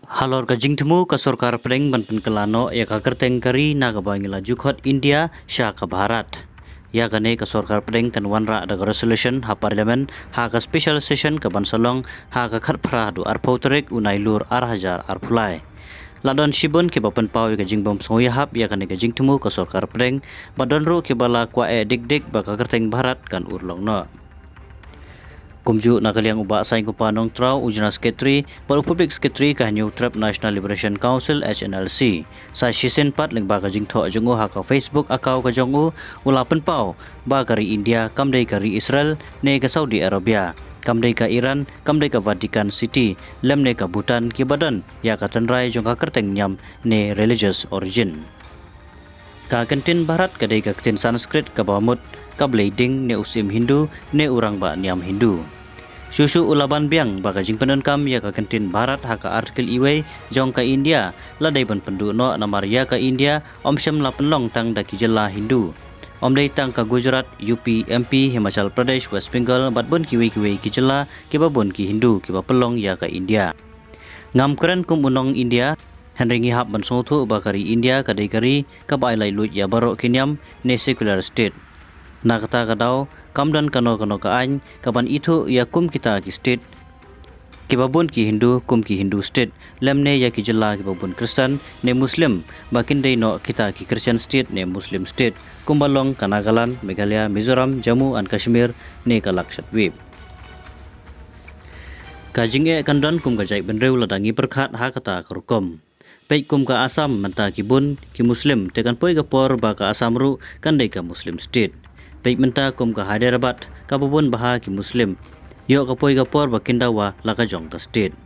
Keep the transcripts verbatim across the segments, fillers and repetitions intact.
Halor ka jingthmu ka sorkar pdeng ban pynkylla noh ïa ka kyrteng ka ri na kaba ngi la ju khot India sha ka Bharat, ïa kane ka sorkar pdeng kan wanrah da ka resolution ha Parliament ha ka special session kaban sa long ha ka khatphra haduh arphew tarik u Nailur ar hajar arphew lai. La don shibun kiba pynpaw ïa ka jingbym sngewïahap ïa kane ka jingthmu ka sorkar pdeng, bad don ruh kiba la kwah eh dik dik ba ka kyrteng Bharat kan urlong noh. Kumjuh na ka liang u Bah Saiñkupa Nongtraw, u General Secretary bad u Public Secretary ka Hynñiewtrep National Liberation Council, H N L C, sa shisien pat lyngba ka jingthoh jong u ha ka Facebook account ka jong u, u la pynpaw ba ka ri India kam dei ka ri Israel ne ka Saudi Arabia, kam dei ka Iran, kam dei ka Vatican City, lymne ka Bhutan kiba don ïa ka tynrai jong ka kyrteng niam ne religious origin. Ka kyntien Bharat ka dei ka ktien Sanskrit kaba mut ka blei ding ne u syiem Hindu ne u rangbah niam Hindu. Shuh shuh u la ban biang ba ka jingpyndonkam ïa ka kyntien Bharat ha ka article iwei jong ka India la dei ban pynduh noh namar ïa ka India ym shym la pynlong tang da ki jylla Hindu. Ym dei tang ka Gujarat, U P, M P, Himachal Pradesh, West Bengal bad bun kiwei kiwei ki jylla kiba bun ki Hindu kiba pynlong ïa ka India. Ngam kren kum u nong India, hynrei ngi hap ban sngewthuh ba ka ri India ka dei ka ri kaba ai laitluid ïa baroh ki niam ne secular state. Na kata ka daw kam don kano kano ka aiñ kaban ithuh ïa kum kita ki state kiba bun ki Hindu kum ki Hindu state, lymne ïa ki jylla kiba bun Khristan ne Muslim ba kin dei noh kita ki Christian state ne Muslim state, kumba long ka Nagaland, Meghalaya, Mizoram, Jammu and Kashmir ne ka Lakshadweep. Ka jingeh kan don kum ka jaitbynriew lada ngi pyrkhat ha kata ka rukom. Peit kum ka Assam mynta ki bun ki Muslim, te kan poi ka por ba ka Assam ruh kan dei ka Muslim state. Peit mynta kum ka Hyderabad kaba bun bha ki Muslim, ïoh ka poi ka por ba kin dawa la ka jong ka state.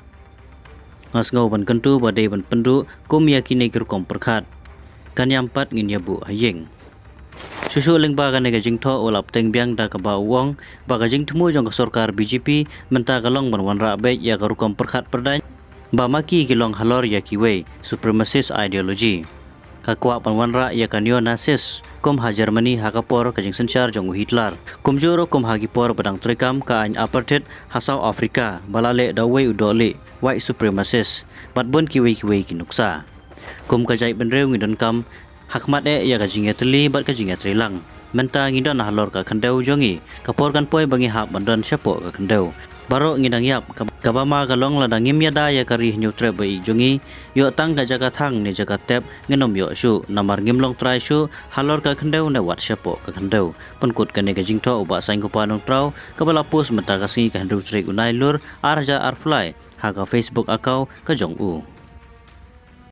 Nga sngew ban kyntu ba dei ban pynduh kum ïa kine ki rukom pyrkhat. Kan ïam pat ngin ïa buh ha ïing. Shuh shuh lyngba kane ka jingthoh u la bteng biang da kaba u ong ba ka jingthmu jong ka sorkar B J P mynta ka long ban wanrah beit ïa ka rukom pyrkhat pyrdaiñ ba ma ki ki long halor ïa kiwei, supremacist ideology. Ka kwah ban wanrah ïa ka neo-Nazis kum ha Germany ha ka por ka jingsynshar jong u Hitler. Kumjuh ruh kum ha ki por ba dang treikam ka aiñ apartheid ha South Africa ba la leh da uwei u dohlieh, white supremacist, bad bun kiwei kiwei ki nuksa. Kum ka jaitbynriew ngi donkam ha khmat eh ïa ka jingïatylli bad ka jingïatreilang. Mynta ngi don halor ka khyndew jong ngi, ka por kan poi ba ngi hap ban don shapoh ka khyndew. Baroh ngi dang ïap, kab-, kaba ma ka long lada ngim ïada ïa ka ri Hynñiewtrep ba ïeit jong ngi, ïoh tang ka jaka thang ne jaka tep ngin ym ïoh shuh, namar ngim long trai shuh halor ka khyndew ne wat shapoh ka khyndew. Pynkut kane ka jingthoh u Bah Saiñkupa Nongtraw kaba la post mynta ka sngi ka hynriew tarik u Nailur ar hajar arphew lai ha ka Facebook account ka jong u.